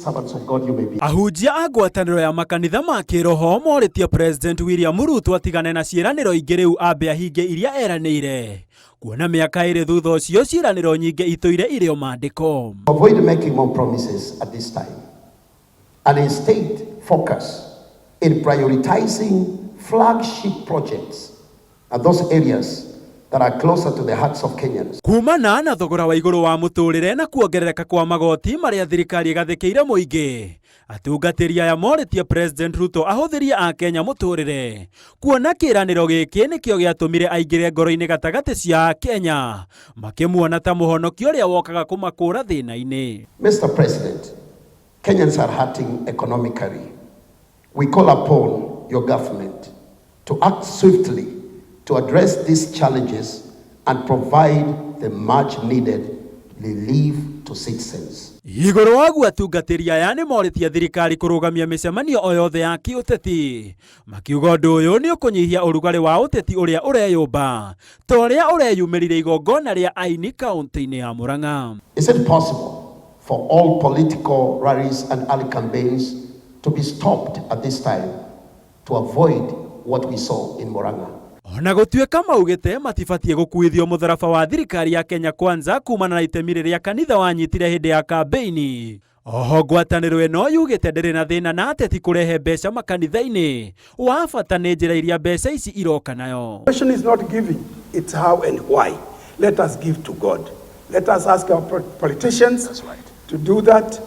Servants of God you may be. Ahunjia a ngwatanĩro ya makanitha ma kĩroho morĩtie President William Ruto atigane na ciĩranĩro ingĩ rĩu ambe ahingie iria eranĩire, kuona mĩaka 2 thutha ũcio ciĩranĩro nyingĩ itũire irĩ o maandĩko. Avoid making more promises at this time and instead focus in prioritizing flagship projects and those areas that are closer to the hearts of Kenyans. Kumana na thogora wa igũrũ wa mũtũrĩre na kuongerereka kwa magoti marĩa thirikari ĩgathĩkĩire mũingĩ, atungatĩri aya morĩtie President Ruto ahũthĩrie Akenya mũtũrĩre, kuona kĩĩranĩro gĩkĩ nĩkĩo gĩatũmire aingĩre ngoro-inĩ gatagatĩ cia Akenya, makĩmuona ta mũhonokia ũrĩa wokaga kũmakũra thĩna-inĩ. Mr. President, Kenyans are hurting economically. We call upon your government to act swiftly to address these challenges and provide the much needed relief to citizens. Igũrũ wa guo, atungatĩri aya nĩ morĩtie thirikari kũrũgamia mĩcemanio o yothe ya kĩũteti, makiuga ũndũ ũyũ nĩ ũkũnyihia ũrugarĩ wa ũteti ũrĩa ũreyũmba ta ũrĩa ũreyumĩrire igongona rĩa aini kaũntĩ-inĩ ya Murang'a. Is it possible for all political rallies and early campaigns to be stopped at this time to avoid what we saw in Murang'a? Ona gũtuĩka maugĩte matibatiĩ gũkuithio mũtharaba wa thirikari ya Kenya Kwanza kumana na itemi rĩrĩa kanitha wanyitire hĩndĩ ya kambĩini. Oho ngwatanĩro ĩno yugĩte ndĩrĩ na thĩna na ateti kũrehe mbeca makanitha-inĩ, wa bata nĩ njĩra iria mbeca ici iroka nayo. The question is not giving, it's how and why. Let us give to God. Let us ask our politicians to do that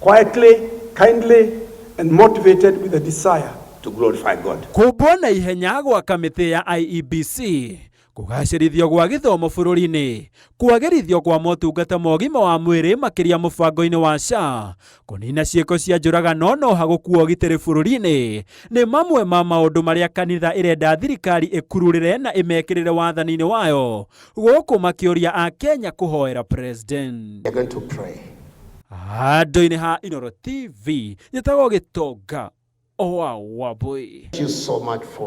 quietly, kindly, and motivated with a desire to glorify God. Kũmbwo na ihenya gwa kamĩtĩ ya IEBC, kũgacĩrithio gwa gĩthomo bũrũri-inĩ, kwagĩrithio kwa motungata ma ũgima wa mwĩrĩ makĩria mũbango-inĩ wa SHA, kũnina ciĩko cia njũragano no hagũkua ũgitĩri bũrũri-inĩ nĩ mamwe ma maũndũ marĩa kanitha ĩrenda thirikari ĩkururĩre na ĩmekĩrĩre wathani-inĩ wayo, gũkũ makĩũria Akenya kũhoera president. We are going to pray. Handũ-inĩ ha Inooro TV, njĩtagwo Gĩtonga wa Wambui. Thank you so much for